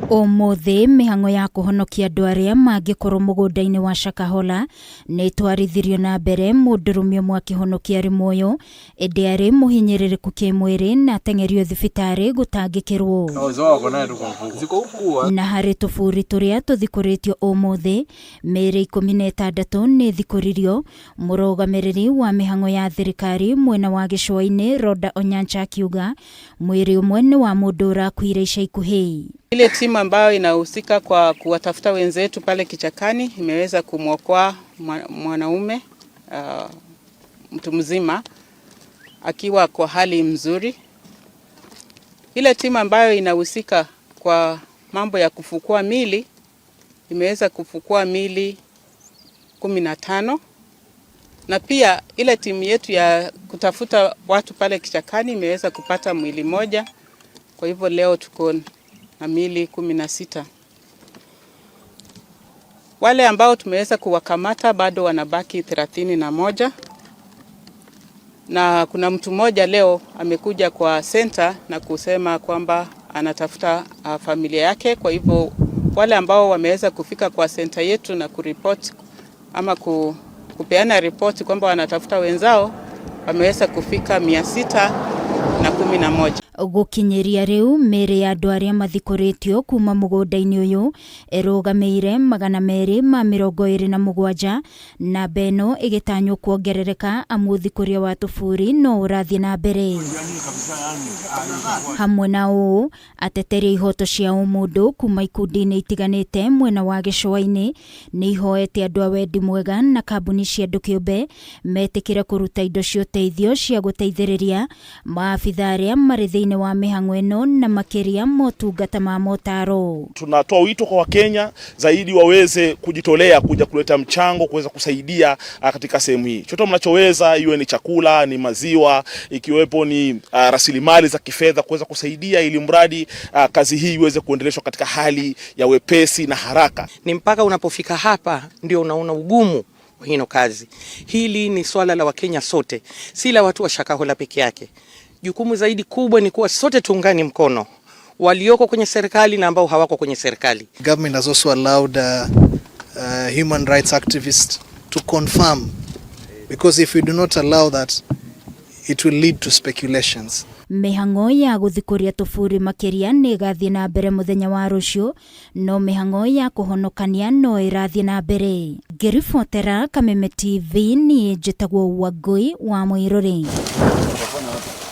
Ũmũthĩ mĩhang'o ya kũhonokia andũ arĩa mangĩkorwo mũgũnda-inĩ wa Shakahola nĩ ĩtwarithirio na mbere, mũndũrũme ũmwe akĩhonokia arĩ muoyo ĩndĩ arĩ mũhinyĩrĩrĩku kĩmwĩrĩ na ateng'erio thibitarĩ gũtangĩkĩrwo. Na harĩ tũburi tũrĩa tũthikũrĩtio ũmũthĩ, mĩĩrĩ 16 nĩ ĩthikũririo. Mũrũgamĩrĩri wa mĩhang'o ya thirikari mwena wa gĩcũa-inĩ Rhoda Onyancha akiuga mwĩrĩ ũmwe nĩ wa mũndũ ũrakuire ica ikuhĩ. Ile timu ambayo inahusika kwa kuwatafuta wenzetu pale kichakani imeweza kumwokoa mwanaume, mtu mzima akiwa kwa hali mzuri. Ile timu ambayo inahusika kwa mambo ya kufukua mili imeweza kufukua mili 15, na pia ile timu yetu ya kutafuta watu pale kichakani imeweza kupata mwili moja. Kwa hivyo leo tuko na mili 16. Wale ambao tumeweza kuwakamata bado wanabaki 31, na kuna mtu mmoja leo amekuja kwa center na kusema kwamba anatafuta familia yake. Kwa hivyo wale ambao wameweza kufika kwa center yetu na kuripoti ama kupeana ripoti kwamba wanatafuta wenzao wameweza kufika 611. Gũkinyĩria rĩu, mĩĩrĩ ya andũ arĩa mathikũrĩtio kuma mũgũnda-inĩ ũyũ ĩrũgamĩire 227, namba ĩno ĩgĩtanywo kuongerereka amu ũthikũria wa tũburi no ũrathiĩ na mbere. Hamwe na ũũ, ateteri a ihoto cia ũmũndũ kuma ikundi-inĩ itiganĩte mwena wa gĩcũa-inĩ nĩ ihoete andũ a wendi mwega na kambuni cia andũ kĩũmbe metĩkĩre kũruta indo cia ũteithio cia gũteithĩrĩria maabitha arĩa marĩ thĩinĩ wa mĩhang'o ĩno na makĩria motungata ma motaro. Tunatoa wito kwa Wakenya zaidi waweze kujitolea kuja kuleta mchango kuweza kusaidia katika sehemu hii. Chochote mnachoweza, iwe ni chakula, ni maziwa, ikiwepo ni rasilimali za kifedha kuweza kusaidia ili mradi kazi hii iweze kuendeleshwa katika hali ya wepesi na haraka. Ni mpaka unapofika hapa ndio unaona ugumu wa hino kazi. Hili ni swala la Wakenya sote, si la watu wa Shakahola peke yake. Jukumu zaidi kubwa ni kuwa sote tuungane mkono, walioko kwenye serikali na ambao hawako kwenye serikali. Government has also allowed human rights activists to confirm, because if we do not allow that, it will lead to speculations. Mĩhang'o ya gũthikũria tũburi makĩria nĩ ĩgathiĩ na mbere mũthenya wa rũciũ, no mĩhang'o ya kũhonokania no ĩrathiĩ na mbere. Ngĩribotera Kameme TV, niĩ njĩtagwo Wangũi wa Mũirũrĩ.